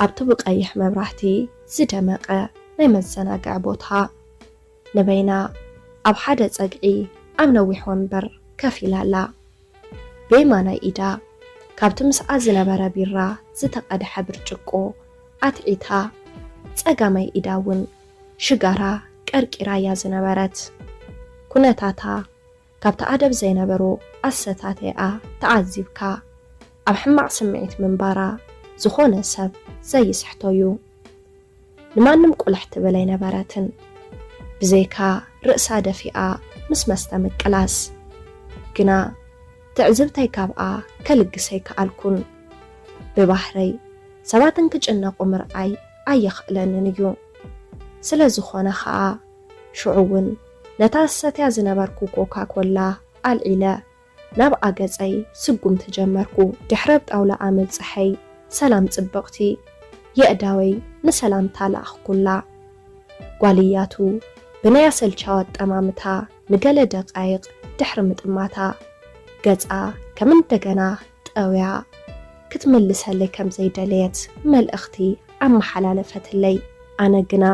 ኣብቲ ብቐይሕ መብራህቲ ዝደመቐ ናይ መዘናግዒ ቦታ፣ ንበይና ኣብ ሓደ ጸግዒ ኣብ ነዊሕ ወንበር ከፍ ኢላ ኣላ። ብየማናይ ኢዳ ካብቲ ምስኣ ዝነበረ ቢራ ዝተቐድሐ ብርጭቆ ኣትዒታ፣ ጸጋማይ ኢዳ እውን ሽጋራ ቀርቂራ እያ ዝነበረት። ኩነታታ ካብቲ ኣደብ ዘይነበሮ ኣሰታትያኣ ተዓዚብካ፣ ኣብ ሕማቕ ስምዒት ምንባራ ዝኾነ ሰብ ዘይስሕቶ እዩ። ንማንም ቁልሕ ትብል ኣይነበረትን፣ ብዘይካ ርእሳ ደፊኣ ምስ መስተ ምቅላስ። ግና ትዕዝብተይ ካብኣ ከልግስ ኣይከኣልኩን። ብባህረይ ሰባት እንክጭነቑ ምርኣይ ኣየኽእለንን እዩ። ስለ ዝኾነ ኸኣ፣ ሽዑ እውን ነታ ዝሰትያ ዝነበርኩ ኮካ ኮላ ኣልዒለ፣ ናብ ኣገጸይ ስጉምቲ ጀመርኩ። ድሕሪ ኣብ ጣውላኣ ምብጽሐይ፣ "ሰላም ጽብቕቲ፣ የእዳወይ" ንሰላምታ ለኣኽኩላ። ጓል እያቱ ብናይ ኣሰልቻዊ ኣጠማምታ ንገለ ደቃይቕ ድሕሪ ምጥማታ፣ ገጻ ከም እንደገና ጠውያ ክትምልሰለይ ከም ዘይደለየት መልእኽቲ ኣመሓላለፈትለይ። ኣነ ግና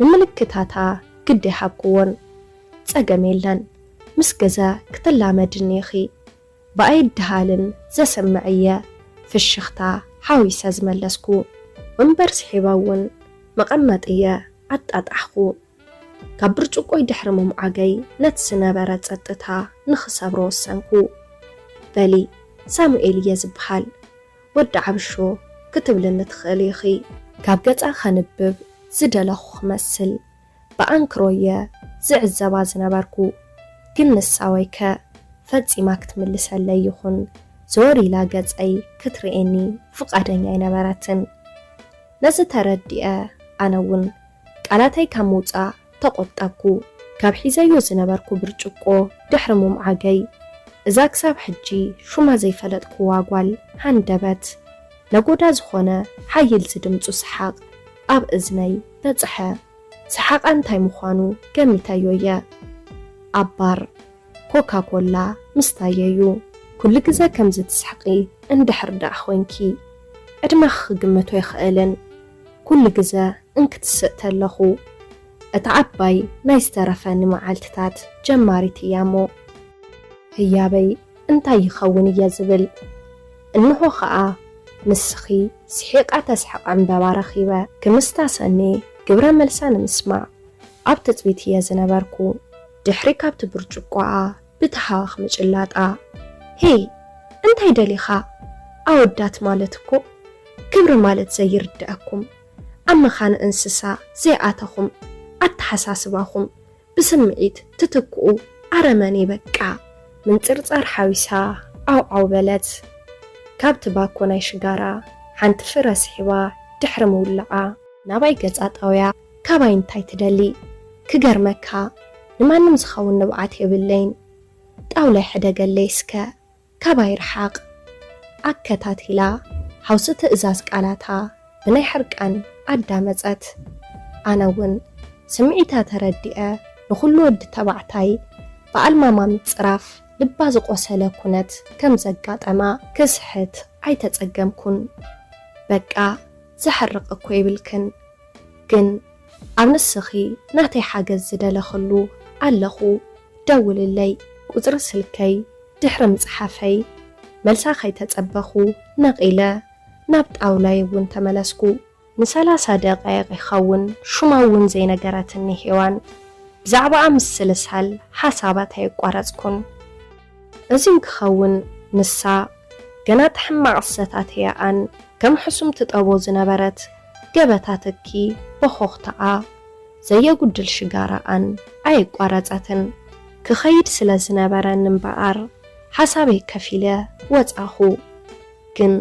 ንምልክታታ ግዲ ሃብኩዎን። "ጸገም የለን፣ ምስ ገዛ ክትላመድኒ ኢኺ" ብኣይድሃልን ዘሰምዕ እየ ፍሽኽታ ሓዊሰ ዝመለስኩ። ወንበር ስሒበ እውን መቐመጥየ ኣጣጣሕኹ። ካብ ብርጭቆይ ድሕሪ ምምዓገይ ነቲ ዝነበረ ጸጥታ ንኽሰብሮ ወሰንኩ። "በሊ፣ ሳሙኤል እየ ዝበሃል፣ ወዲ ዓብሾ ክትብልኒ ትኽእሊ ኢኺ" ካብ ገጻ ከንብብ ዝደለኹ ክመስል ብኣንክሮየ ዝዕዘባ ዝነበርኩ። ግን ንሳ ወይከ ፈጺማ ክትምልሰለይ ይኹን ዘወር ኢላ ገጸይ ክትርእየኒ ፍቓደኛ ኣይነበረትን። ነዚ ተረዲአ፣ ኣነ እውን ቃላተይ ካብ ምውጻእ ተቖጠብኩ። ካብ ሒዘዮ ዝነበርኩ ብርጭቆ ድሕሪ ምምዓገይ፣ እዛ ክሳብ ሕጂ ሹማ ዘይፈለጥኩዋ ጓል ሃንደበት፣ ነጎዳ ዝኾነ ሓይል ዝድምጹ ሰሓቕ ኣብ እዝነይ በጽሐ። ሰሓቓ እንታይ ምዃኑ ገሚተዮ እየ። ኣብ ባር ኮካ ኮላ ምስታየ'ዩ። "ኩሉ ግዘ ከምዚ ትስሕቒ እንድሕር ደኣ ኾይንኪ፣ ዕድመኺ ክግምቶ ኣይኽእልን። ኩሉ ግዘ እንክትስእ ተለኹ፣ እታ ዓባይ ናይ ዝተረፈኒ መዓልትታት ጀማሪት እያ እሞ፣ ህያበይ እንታይ ይኸውን እየ ዝብል። እንሆ ኸኣ ንስኺ ስሒቓ ተስሕቕ ዕምበባ ረኺበ። ክምስታሰኒ ግብረ መልሳ ንምስማዕ ኣብ ትጽቢት እየ ዝነበርኩ። ድሕሪ ካብቲ ብርጭቆኣ ብተሃዋኽ ምጭላጣ፣ "ሄይ፣ እንታይ ደሊኻ? ኣወዳት ማለት እኮ ክብሪ ማለት ዘይርድኣኩም፣ ኣብ መኻን እንስሳ ዘይኣተኹም፣ ኣተሓሳስባኹም ብስምዒት ትትክኡ ኣረመኔ በቃ!" ምንጽርጻር ሓዊሳ ዓው ዓው በለት። ካብቲ ባኮ ናይ ሽጋራ ሓንቲ ፍረ ስሒባ ድሕሪ ምውላዓ፣ ናባይ ገጻ ጠውያ፣ "ካባይ እንታይ ትደሊ? ክገርመካ፣ ንማንም ዝኸውን ንብዓት የብለይን። ጣውላይ ሕደገለይ እስከ፣ ካባይ ርሓቕ!" ኣከታቲላ ሓውሲ ትእዛዝ ቃላታ ብናይ ሕርቃን ኣዳመጸት። ኣነ እውን ስምዒታ ተረዲአ፣ ንኹሉ ወዲ ተባዕታይ ብኣልማማ ምጽራፍ ልባ ዝቖሰለ ኩነት ከም ዘጋጠማ ክስሕት ኣይተጸገምኩን። "በቃ፣ ዘሕርቕ እኮ የብልክን፣ ግን ኣብ ንስኺ ናተይ ሓገዝ ዝደለኽሉ ኣለኹ፣ ደውልለይ" ቁጽሪ ስልከይ ድሕሪ ምጽሓፈይ፣ መልሳ ከይተጸበኹ ነቒለ ናብ ጣውላይ እውን ተመለስኩ። ንሰላሳ ደቓይቕ ይኸውን ሹማ እውን ዘይነገረትኒ ሄዋን፣ ብዛዕባኣ ምስልሳል ሓሳባት ኣየቋረጽኩን። እዚ እንክኸውን፣ ንሳ ገና እቲ ሕማቕ ዝሰታተያኣን ከም ሕሱም ትጠቦ ዝነበረት ገበታ ትኪ ቦኾኽታኣ ዘየጉድል ሽጋራኣን ኣየቋረጸትን። ክኸይድ ስለ ዝነበረኒ እምበኣር፣ ሓሳበይ ከፊለ ወጻኹ። ግን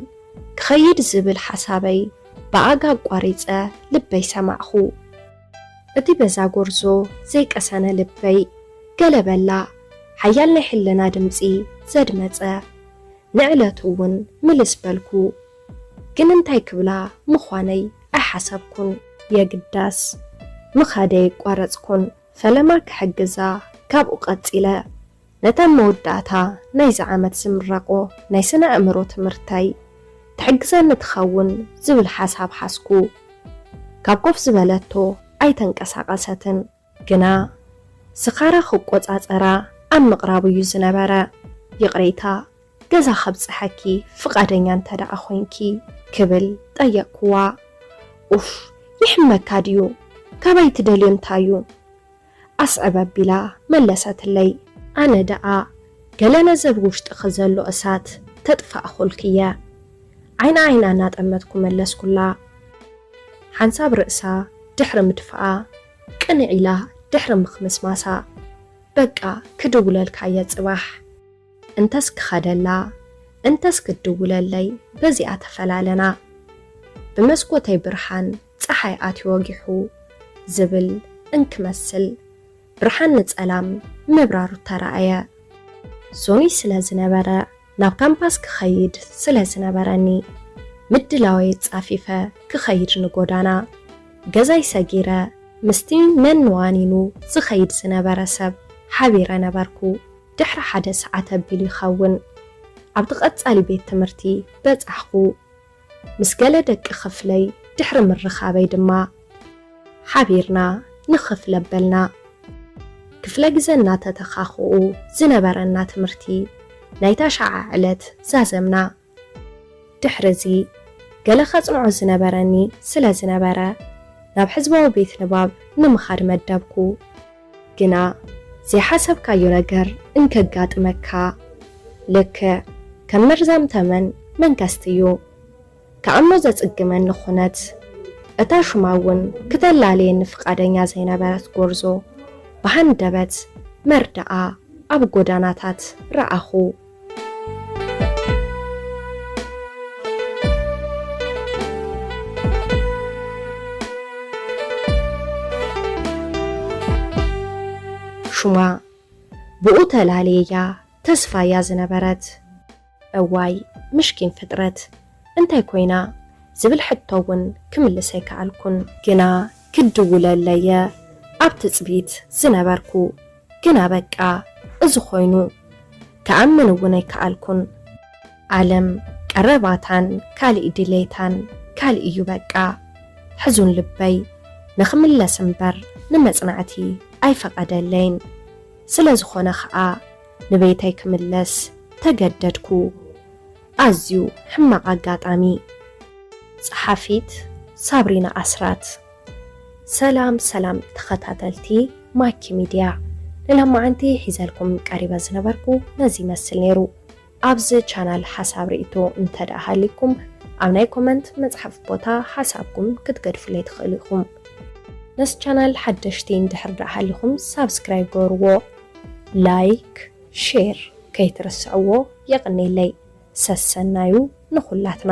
ክኸይድ ዝብል ሓሳበይ ብኣጋ ኣቋሪጸ ልበይ ሰማዕኹ። እቲ በዛ ጎርዞ ዘይቀሰነ ልበይ ገለ በላ፣ ሓያል ናይ ሕልና ድምጺ ዘድመጸ። ንዕለቱ እውን ምልስ በልኩ። ግን እንታይ ክብላ ምዃነይ ኣይሓሰብኩን። የግዳስ ምኻደይ ኣይቋረጽኩን። ፈለማ ክሕግዛ ካብኡ ቀጺለ። ነታ መወዳእታ ናይዚ ዓመት ዝምረቖ ናይ ስነ ኣእምሮ ትምህርተይ ትሕግዘኒ ትኸውን ዝብል ሓሳብ ሓዝኩ። ካብ ኮፍ ዝበለቶ ኣይተንቀሳቐሰትን። ግና ስኻራ ክቆጻጸራ ኣብ ምቕራቡ እዩ ዝነበረ። "ይቕሬታ፣ ገዛ ከብጽሐኪ ፍቓደኛ እንተ ደኣ ኾይንኪ?" ክብል ጠየቕኩዋ። "ኡፍ፣ ይሕመካ ድዩ? ካባይ ትደልዮ እንታይ እዩ?" ኣስዕብ ኣቢላ መለሰትለይ። ኣነ ደኣ ገለ ነዚ ኣብ ውሽጥኺ ዘሎ እሳት ተጥፋእኹልኪ እየ። ዓይና ዓይና እናጠመትኩ መለስኩላ። ሓንሳብ ርእሳ ድሕሪ ምድፋኣ፣ ቅንዕ ኢላ ድሕሪ ምኽምስማሳ፣ "በቃ ክድውለልካ እየ ጽባሕ። እንተስ ክኸደላ፣ እንተስ ክትድውለለይ፣ በዚኣ ተፈላለና። ብመስኮተይ ብርሃን ጸሓይ ኣትዩ ወጊሑ" ዝብል እንክመስል፣ ብርሃን ንጸላም ምብራሩ ተራእየ። ሶኑይ ስለ ዝነበረ፣ ናብ ካምፓስ ክኸይድ ስለ ዝነበረኒ፣ ምድላወይ ጻፊፈ ክኸይድ ንጎዳና ገዛይ ሰጊረ፣ ምስቲ ነንዋኒኑ ዝኸይድ ዝነበረ ሰብ ሓቢረ ነበርኩ። ድሕሪ ሓደ ሰዓት ኣቢሉ ይኸውን፣ ኣብቲ ቀጻሊ ቤት ትምህርቲ በጻሕኹ። ምስ ገለ ደቂ ክፍለይ ድሕሪ ምርኻበይ ድማ፣ ሓቢርና ንኽፍለ ኣበልና። ክፍለ ግዘ እናተተኻኽኡ ዝነበረና ትምህርቲ ናይታ ሸዓ ዕለት ዛዘምና። ድሕሪ እዚ፣ ገለ ከጽንዖ ዝነበረኒ ስለ ዝነበረ፣ ናብ ሕዝባዊ ቤት ንባብ ንምኻድ መደብኩ። ግና ዘይሓሰብካዮ ነገር እንከጋጥመካ፣ ልክዕ ከም መርዛም ተመን መንከስቲ እዩ። ክኣምኖ ዘጽግመኒ ኩነት፣ እታ ሹማ እውን ክተላለየኒ ፍቓደኛ ዘይነበረት ጎርዞ፣ ብሃንደበት መርድኣ ኣብ ጎዳናታት ረኣኹ። ሹማ ብኡ ተላልየያ ተስፋያ ዝነበረት። እዋይ፣ ምሽኪን ፍጥረት፣ እንታይ ኮይና? ዝብል ሕቶ እውን ክምልስ ኣይከኣልኩን። ግና ክድውለለየ ኣብ ትጽቢት ዝነበርኩ። ግና በቃ፣ እዚ ኮይኑ፣ ክኣምን እውን ኣይከኣልኩን። ዓለም ቀረባታን ካልእ ድሌታን ካልእ እዩ በቃ። ሕዙን ልበይ ንኽምለስ እምበር ንመጽናዕቲ ኣይፈቐደለይን። ስለ ዝኾነ ኸኣ ንቤተይ ክምለስ ተገደድኩ። ኣዝዩ ሕማቕ ኣጋጣሚ። ጸሓፊት ሳብሪና ኣስራት። ሰላም ሰላም ተኸታተልቲ ማኪ ሚድያ፣ ንሎማዓንቲ ሒዘልኩም ቀሪበ ዝነበርኩ ነዚ ይመስል ነይሩ። ኣብዚ ቻናል ሓሳብ ርእይቶ እንተ ደኣ ሃልይኩም፣ ኣብ ናይ ኮመንት መጽሓፍ ቦታ ሓሳብኩም ክትገድፉለይ ትኽእሉ ኢኹም። ነዚ ቻናል ሓደሽቲ እንድሕር ደኣ ሃሊኹም ሳብስክራይብ ገርዎ፣ ላይክ፣ ሼር ከይትርስዕዎ። የቐንየለይ። ሰሰናዩ ንኹላትና።